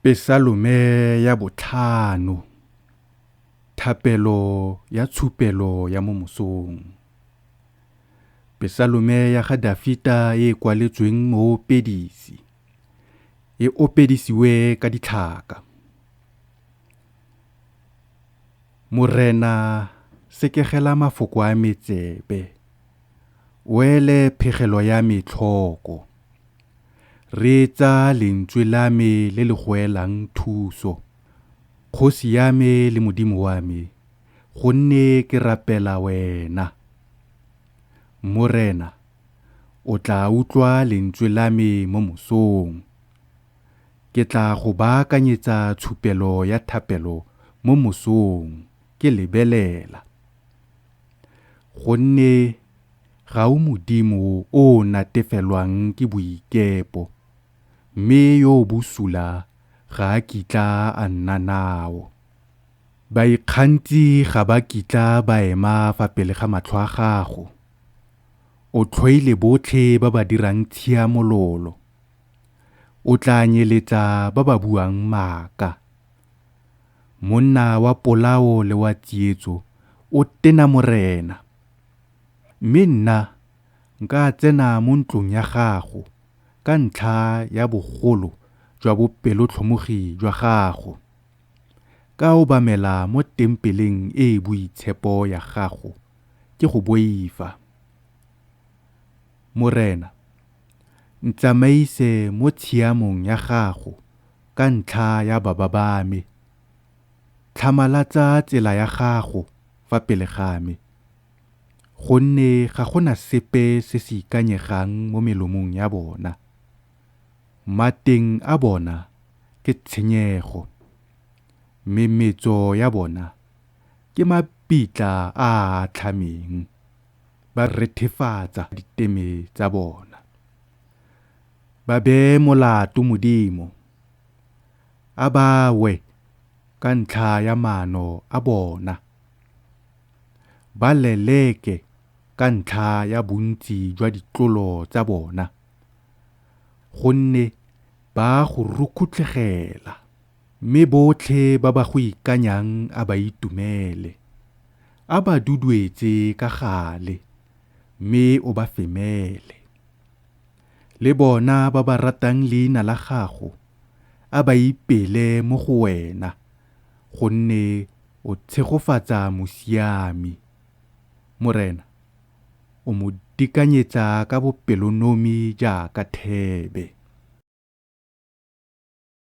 Pesalome ya botlhano. Thapelo ya tshupelo ya mo mosong. Pesalome ya ga Dafita e e kwaletsweng moopedisi. E opedisiwe ka ditlhaka. Morena, sekegela mafoko a me tsebe, o ele phegelo ya me tlhoko. Reetsa lentswe la me le le goelang thuso, Kgosi ya me le Modimo wa me, gonne ke rapela wena. Morena, o tla utlwa lentswe la me mo mosong. Ke tla go baakanyetsa tshupelo ya thapelo mo mosong ke lebelela. Gonne ga o Modimo o o natefelwang ke boikepo, mme yo o bosula ga a kitla a nna nao. Baikgantshi ga ba kitla ba ema fa pele ga matlho a gago. O tlhoile botlhe ba ba dirang tshiamololo. O tla nyeletsa ba ba buang maaka. Monna wa polao le wa tsietso o tena Morena. Mme nna nka tsena mo ntlong ya gago ka ntlha ya bogolo jwa bopelotlhomogi jwa gago, ka obamela mo Tempeleng e e Boitshepo ya gago ke go boifa. Morena, ntsamaise mo tshiamong ya gago ka ntlha ya baba ba me, tlhamalatsa tsela ya gago fa pele ga me, gonne ga go na sepe se se ikanyegang mo melomong ya bona. Mateng a bona ke tshenyego, memetso ya bona ke mabitla a a atlhameng, ba rethefatsa diteme tsa bona. Ba bee molato Modimo, a ba we ka ntlha ya maano a bona, ba leleke ka ntlha ya bontsi jwa ditlolo tsa bona, gonne ba a go rukutlhegela. Mme botlhe ba ba go ikanyang a ba itumele, a ba duduetse ka gale, mme o ba femele. Le bona ba ba ratang leina la gago a ba ipele mo go wena, gonne o tshegofatsa mosiami. Morena, o mo dikanyetsa ka bopelonomi jaaka thebe.